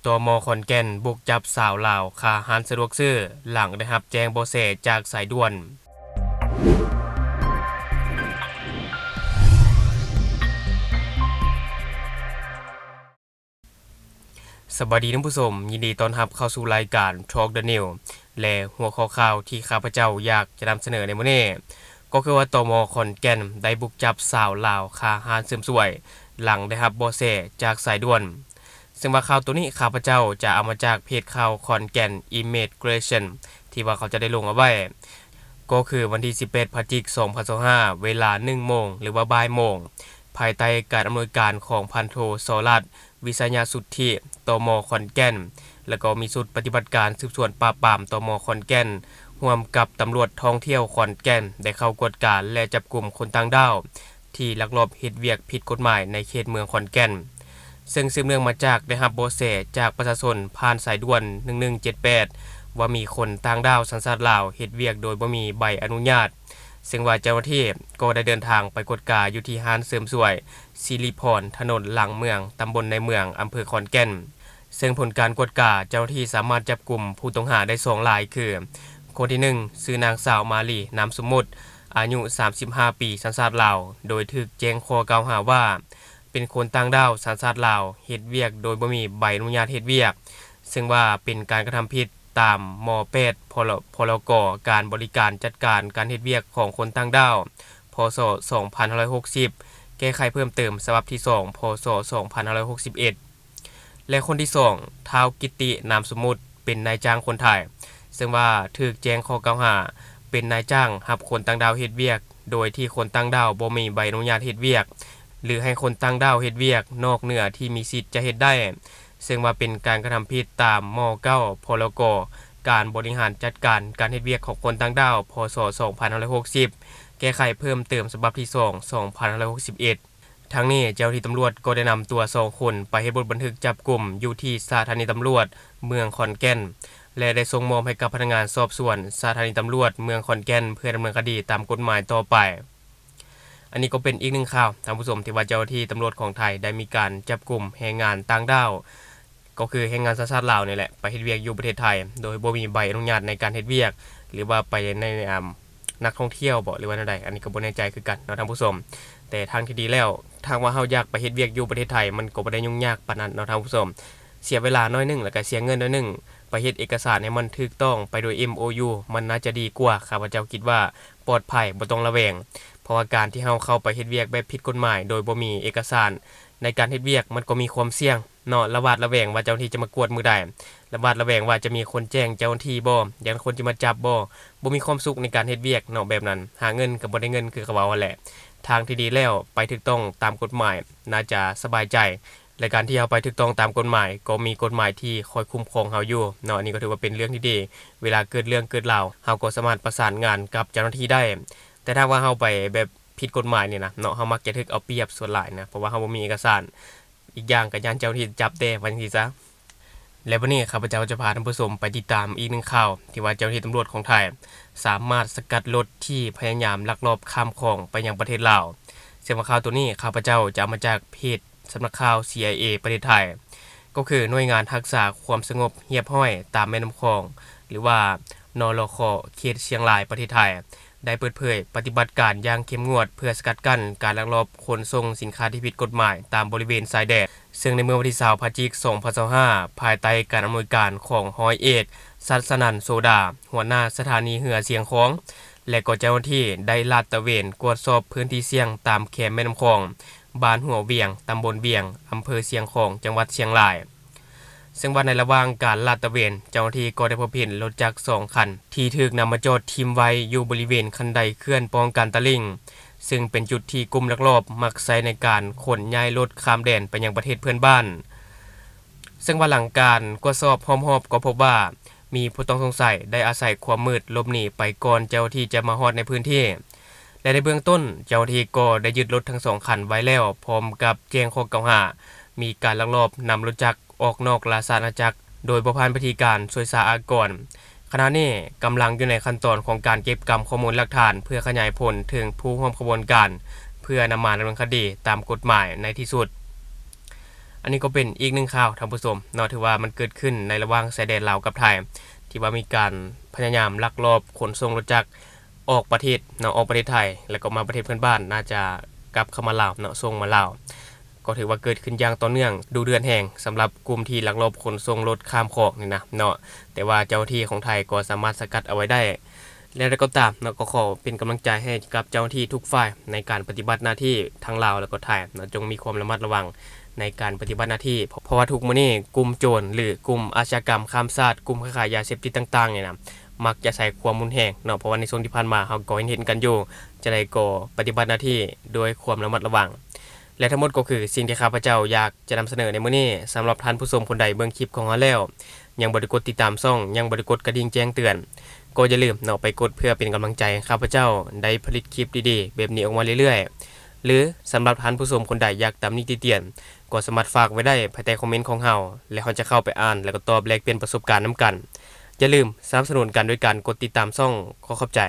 ຕມ ຂອນແກ່ນບຸກຈັບສາວລາວຄ້າຮ້ານສະດວກຊື້ ຫຼັງໄດ້ຮັບແຈ້ງເບາະແສຈາກສາຍດ່ວນ. ສະບາຍດີທ່ານຜູ້ຊົມ, ຍິນດີຕ້ອນຮັບເຂົ້າສູ່ລາຍການ Talk the News ແລະ ຫົວຂໍ້ຂ່າວທີ່ຂ້າພະເຈົ້າຢາກຈະນຳສະເໜີໃນມື້ນີ້ ກໍຄືວ່າ ຕມ ຂອນແກ່ນໄດ້ບຸກຈັບສາວລາວຄ້າຮ້ານເສີມສວຍ ຫຼັງໄດ້ຮັບເບາະແສຈາກສາຍດ່ວນ. ເຊິ່ງວ່າຂ່າວໂຕນີ້ຂ້າພະເຈົ້າຈະເອົາມາຈາກເພຈຂ່າວ Konkan Immigration ທີ່ວ່າເຂົາເຈົ້າໄດ້ລົງເອົາໄວ້ ກໍຄືວັນທີສິບແປດ ພະຈິກ ສອງພັນຊາວຫ້າ ເວລາໜຶ່ງໂມງ ຫຼືວ່າບ່າຍໂມງ ພາຍໃຕ້ການອຳນວຍການຂອງພັນໂທ ສໍລັດ ວິຊະຍະສຸດທິ ຕມ ຂອນແກ່ນ ແລ້ວກໍມີຊຸດປະຕິບັດການສືບສວນປາບປາມ ຕມ ຂອນແກ່ນ ຮ່ວມກັບຕຳຫຼວດທ່ອງທ່ຽວຂອນແກ່ນ ໄດ້ເຂົ້າກວດກາ ແລະ ຈັບກຸມຄົນຕ່າງດ້າວ ທີ່ລັກລອບເຮັດວຽກຜິດກົດໝາຍໃນເຂດເມືອງຂອນແກ່ນ. ເຊິ່ງສືບເນື່ອງມາຈາກໄດ້ຮັບເບາະແສຈາກປະຊາຊົນຜ່ານສາຍດ່ວນ ໜຶ່ງໜຶ່ງເຈັດແປດ ວ່າມີຄົນຕ່າງດ້າວສັນຊາດລາວເຮັດວຽກໂດຍບໍ່ມີໃບອະນຸຍາດ, ເຊິ່ງວ່າເຈົ້າໜ້າທີ່ກໍໄດ້ເດີນທາງໄປກວດກາຢູ່ທີ່ຮ້ານເສີມສວຍ ສິລິພອນ ຖະໜົນຫຼັງເມືອງ ຕຳບົນໃນເມືອງ ອຳເພີຂອນແກ່ນ. ເຊິ່ງຜົນການກວດກາ ເຈົ້າໜ້າທີ່ສາມາດຈັບກຸມຜູ້ຕ້ອງຫາໄດ້ສອງລາຍ ຄື ຄົນທີໜຶ່ງ ຊື່ນາງສາວມາລີ ນາມສົມມຸດ ອາຍຸສາມສິບຫ້າປີ ສັນຊາດລາວ ໂດຍຖືກແຈ້ງຂໍ້ກ່າວຫາວ່າ ເປັນຄົນຕ່າງດ້າວສັນຊາດລາວ ເຮັດວຽກໂດຍບໍ່ມີໃບອະນຸຍາດເຮັດວຽກ, ເຊິ່ງວ່າເປັນການກະທຳຜິດຕາມ ມ ແປດ ພລ ພລກ ການບໍລິການຈັດການການເຮັດວຽກຂອງຄົນຕ່າງດ້າວ ພ.ສ. ສອງພັນຫ້າຮ້ອຍຫົກສິບ ແກ້ໄຂເພີ່ມເຕີມສະບັບທີສອງ ພ.ສ. ສອງພັນຫ້າຮ້ອຍຫົກສິບເອັດ. ແລະ ຄົນທີສອງ ທ້າວ ກິດຕິ ນາມສົມມຸດ ເປັນນາຍຈ້າງຄົນໄທ, ເຊິ່ງວ່າຖືກແຈ້ງຂໍ້ກ່າວຫາ ເປັນນາຍຈ້າງຮັບຄົນຕ່າງດ້າວເຮັດວຽກ ໂດຍທີ່ຄົນຕ່າງດ້າວບໍ່ມີໃບອະນຸຍາດເຮັດວຽກ ຫຼື ໃຫ້ຄົນຕ່າງດ້າວເຮັດວຽກນອກເໜືອທີ່ມີສິດຈະເຮັດໄດ້, ເຊິ່ງວ່າເປັນການກະທຳຜິດຕາມ ມ ເກົ້າ ພລກ ການບໍລິຫານຈັດການການເຮັດວຽກຂອງຄົນຕ່າງດ້າວ ພ.ສ. ສອງພັນຫ້າຮ້ອຍຫົກສິບ ແກ້ໄຂເພີ່ມເຕີມສະບັບທີສອງ ສອງພັນຫ້າຮ້ອຍຫົກສິບເອັດ. ທັງນີ້ເຈົ້າໜ້າທີ່ຕຳຫຼວດກໍໄດ້ນຳຕົວສອງຄົນໄປເຮັດບົດບັນທຶກຈັບກຸມຢູ່ທີ່ສະຖານີຕຳຫຼວດເມືອງຂອນແກ່ນ ແລະ ໄດ້ສົ່ງມອບໃຫ້ກັບພະນັກງານສອບສວນສະຖານີຕຳຫຼວດເມືອງຂອນແກ່ນ ເພື່ອດຳເນີນຄະດີຕາມກົດໝາຍຕໍ່ໄປ. ອັນນີ້ກໍເປັນອີກໜຶ່ງຂ່າວ ທ່ານຜູ້ຊົມ ທີ່ວ່າເຈົ້າໜ້າທີ່ຕຳຫຼວດຂອງໄທໄດ້ມີການຈັບກຸມແຮງງານຕ່າງດ້າວ ກໍຄືແຮງງານສັນຊາດລາວນີ້ແຫຼະ ໄປເຮັດວຽກຢູ່ປະເທດໄທ ໂດຍບໍ່ມີໃບອະນຸຍາດໃນການເຮັດວຽກ ຫຼືວ່າໄປໃນ ອາ ນັກທ່ອງທ່ຽວບໍ ຫຼືວ່າແນວໃດ ອັນນີ້ກໍບໍ່ແນ່ໃຈຄືກັນເນາະທ່ານຜູ້ຊົມ. ແຕ່ທາງທີ່ດີແລ້ວ ຖ້າຫາກວ່າເຮົາຢາກໄປເຮັດວຽກຢູ່ປະເທດໄທ ມັນກໍບໍ່ໄດ້ຫຍຸ້ງຍາກປານນັ້ນເນາະທ່ານຜູ້ຊົມ. ເສຍເວລາໜ້ອຍໜຶ່ງ ແລ້ວກໍເສຍເງິນໜ້ອຍໜຶ່ງ ໄປເຮັດເອກະສານໃຫ້ມັນຖືກຕ້ອງ ໄປໂດຍ ເອັມໂອຢູ ມັນໜ້າຈະດີກວ່າ ຂ້າພະເຈົ້າຄິດວ່າປອດໄພ ບໍ່ຕ້ອງລະແວງ. ເພາະວ່າການທີ່ເຮົາເຂົ້າໄປເຮັດວຽກແບບຜິດກົດໝາຍ ໂດຍບໍ່ມີເອກະສານໃນການເຮັດວຽກ ມັນກໍມີຄວາມສ່ຽງ ເນາະ ລະຫວາດລະແວງວ່າເຈົ້າໜ້າທີ່ຈະມາກວດມື້ໃດ, ລະຫວາດລະແວງວ່າຈະມີຄົນແຈ້ງເຈົ້າໜ້າທີ່ບໍ່, ຢ້ານຄົນຈະມາຈັບບໍ່, ບໍ່ມີຄວາມສຸກໃນການເຮັດວຽກເນາະ ແບບນັ້ນ ຫາເງິນກໍບໍ່ໄດ້ເງິນຄືເຂົາເວົ້າຫັ້ນແຫຼະ. ທາງທີ່ດີແລ້ວ ໄປຖືກຕ້ອງຕາມກົດໝາຍ ໜ້າຈະສະບາຍໃຈ ແລະ ການທີ່ເຮົາໄປຖືກຕ້ອງຕາມກົດໝາຍ ກໍມີກົດໝາຍທີ່ຄອຍຄຸ້ມຄອງເຮົາຢູ່ເນາະ. ອັນນີ້ກໍຖືວ່າເປັນເລື່ອງທີ່ດີ, ເວລາເກີດເລື່ອງເກີດລາວ ເຮົາກໍສາມາດປະສານງານກັບເຈົ້າໜ້າທີ່ໄດ້. ແຕ່ຖ້າວ່າເຮົາໄປແບບຜິດກົດໝາຍນີ້ນະເນາະ ເຮົາມັກຈະຖືກເອົາປຽບສ່ວນຫຼາຍນະ ເພາະວ່າເຮົາບໍ່ມີເອກະສານ. ອີກຢ່າງກໍຢ້ານເຈົ້າໜ້າທີ່ຈັບແດ່ ວ່າຈັ່ງຊີ້ຊະ. ແລະ ບັດນີ້ຂ້າພະເຈົ້າຈະພາທ່ານຜູ້ຊົມໄປຕິດຕາມອີກໜຶ່ງຂ່າວ ທີ່ວ່າເຈົ້າໜ້າທີ່ຕຳຫຼວດຂອງໄທສາມາດສະກັດລົດທີ່ພະຍາຍາມລັກລອບຂ້າມຂອງໄປຍັງປະເທດລາວ. ເຊິ່ງວ່າຂ່າວໂຕນີ້ຂ້າພະເຈົ້າຈະເອົາມາຈາກເພຈສຳນັກຂ່າວ ຊີໄອເອ ປະເທດໄທ ກໍຄືໜ່ວຍງານຮັກສາຄວາມສະຫງົບຮຽບຮ້ອຍຕາມແມ່ນ້ຳຂອງ ຫຼືວ່າ ນລຂ ເຂດຊຽງລາຍ ປະເທດໄທ ໄດ້ເປີດເຜີຍປະຕິບັດການຢ່າງເຂັ້ມງວດ ເພື່ອສະກັດກັ້ນການລັກລອບຂົນສົ່ງສິນຄ້າທີ່ຜິດກົດໝາຍຕາມບໍລິເວນຊາຍແດນ, ເຊິ່ງໃນມື້ວັນທີຊາວ ພະຈິກ ສອງພັນຊາວຫ້າ ພາຍໃຕ້ການອຳນວຍການຂອງຮ້ອຍເອກ ສັດສະນັນ ໂສດາ ຫົວໜ້າສະຖານີເຮືອຊຽງຂອງ ແລະ ກໍເຈົ້າໜ້າທີ່ໄດ້ລາດຕະເວນກວດສອບພື້ນທີ່ສ່ຽງຕາມແຄມແມ່ນ້ຳຂອງ ບ້ານຫົວວຽງ, ຕຳບົນວຽງ, ອຳເພີຊຽງຂອງ, ຈັງຫວັດຊຽງລາຍ. ເຊິ່ງວ່າໃນລະຫວ່າງການລາດຕະເວນ, ເຈົ້າໜ້າທີ່ກໍໄດ້ພົບເຫັນລົດຈັກສອງຄັນ ທີ່ຖືກນຳມາຈອດຖິ້ມໄວ້ຢູ່ບໍລິເວນຄັນໄດເຂື່ອນປ້ອງກັນຕະລິ່ງ, ເຊິ່ງເປັນຈຸດທີ່ກຸ່ມລັກລອບມັກໃຊ້ໃນການຂົນຍ້າຍລົດຂ້າມແດນໄປຍັງປະເທດເພື່ອນບ້ານ. ເຊິ່ງວ່າຫຼັງການກວດສອບຮອບໆ ກໍພົບວ່າມີຜູ້ຕ້ອງສົງໄສໄດ້ອາໄສຄວາມມືດຫຼົບໜີໄປກ່ອນເຈົ້າໜ້າທີ່ຈະມາຮອດໃນພື້ນທີ່. ແລະ ໃນເບື້ອງຕົ້ນ ເຈົ້າໜ້າທີ່ກໍໄດ້ຍຶດລົດທັງສອງຄັນໄວ້ແລ້ວ ພ້ອມກັບແຈ້ງຂໍ້ກ່າວຫາ ມີການລັກລອບນຳລົດຈັກອອກນອກລາຊະອານາຈັກ ໂດຍບໍ່ຜ່ານພິທີການສ່ວຍສາອາກອນ. ຂະນະນີ້ກຳລັງຢູ່ໃນຂັ້ນຕອນຂອງການເກັບກຳຂໍ້ມູນຫຼັກຖານ ເພື່ອຂະຫຍາຍຜົນເຖິງຜູ້ຮ່ວມຂະບວນການ ເພື່ອນຳມາດຳເນີນຄະດີຕາມກົດໝາຍໃນທີ່ສຸດ. ອັ ອັນນີ້ກໍເປັນອີກໜຶ່ງຂ່າວ ທ່ານຜູ້ຊົມເນາະ ຖືວ່າມັນເກີດຂຶ້ນໃນລະຫວ່າງຊາຍແດນລາວກັບໄທ ທີ່ວ່າມີການພະຍາຍາມລັກລອບຂົນສົ່ງລົດຈັກອອກປະເທດເນາະ ອອກປະເທດໄທ ແລ້ວກໍມາປະເທດເພື່ອນບ້ານ ໜ້າຈະກັບເຂົ້າມາລາວເນາະ ສົ່ງມາລາວ. ກໍຖືວ່າເກີດຂຶ້ນຢ່າງຕໍ່ເນື່ອງ ດຸເດືອດແຮງ ສຳລັບກຸ່ມທີ່ລັກລອບຂົນສົ່ງລົດຂ້າມຂອງນີ້ນະເນາະ ແຕ່ວ່າເຈົ້າໜ້າທີ່ຂອງໄທກໍສາມາດສະກັດເອົາໄວ້ໄດ້. ແນວໃດກໍຕາມເນາະ ກໍຂໍເປັນກຳລັງໃຈໃຫ້ກັບເຈົ້າໜ້າທີ່ທຸກຝ່າຍໃນການປະຕິບັດໜ້າທີ່ ທັງລາວແລ້ວກໍໄທເນາະ ຈົ່ງມີຄວາມລະມັດລະວັງໃນການປະຕິບັດໜ້າທີ່ ເພາະວ່າທຸກມື້ນີ້ກຸ່ມໂຈນ ຫຼື ກຸ່ມອາຊະຍາກຳຂ້າມຊາດ ກຸ່ມຄ້າຂາຍຢາເສບຕິດຕ່າງໆນີ້ນະ ມັກຈະໃຊ້ຄວາມຮຸນແຮງເນາະ ເພາະວ່າໃນຊ່ວງທີ່ຜ່ານມາເຮົາກໍເຫັນກັນຢູ່. ຈັ່ງໃດກໍປະຕິບັດໜ້າທີ່ດ້ວຍຄວາມລະມັດລະວັງ. ແລະ ທັງໝົດກໍຄືສິ່ງທີ່ຂ້າພະເຈົ້າຢາກຈະນຳສະເໜີໃນມື້ນີ້. ສຳລັບທ່ານຜູ້ຊົມຄົນໃດເບິ່ງຄລິບຂອງເຮົາແລ້ວ ຍັງບໍ່ໄດ້ກົດຕິດຕາມຊ່ອງ ຍັງບໍ່ໄດ້ກົດກະດິ່ງແຈ້ງເຕືອນ ກໍຢ່າລືມເນາະ ໄປກົດເພື່ອເປັນກຳລັງໃຈໃຫ້ຂ້າພະເຈົ້າໄດ້ຜະລິດຄລິບດີໆແບບນີ້ອອກມາເລື້ອຍໆ ຫຼື ສຳລັບທ່ານຜູ້ຊົມຄົນໃດຢາກຕຳໜິຕິຕຽນ ກໍສາມາດຝາກໄວ້ໄດ້ພາຍໃຕ້ຄອມເມັນຂອງເຮົາ ແລະ ເຮົາຈະເຂົ້າໄປອ່ານ ແລ້ວກໍຕອບແລກປ່ຽນປະສົບການນຳກັນ. ຢ່າລືມສະໜັບສະໜູນກັນໂດຍການກົດຕິດຕາມຊ່ອງ. ຂໍຂອບໃຈ.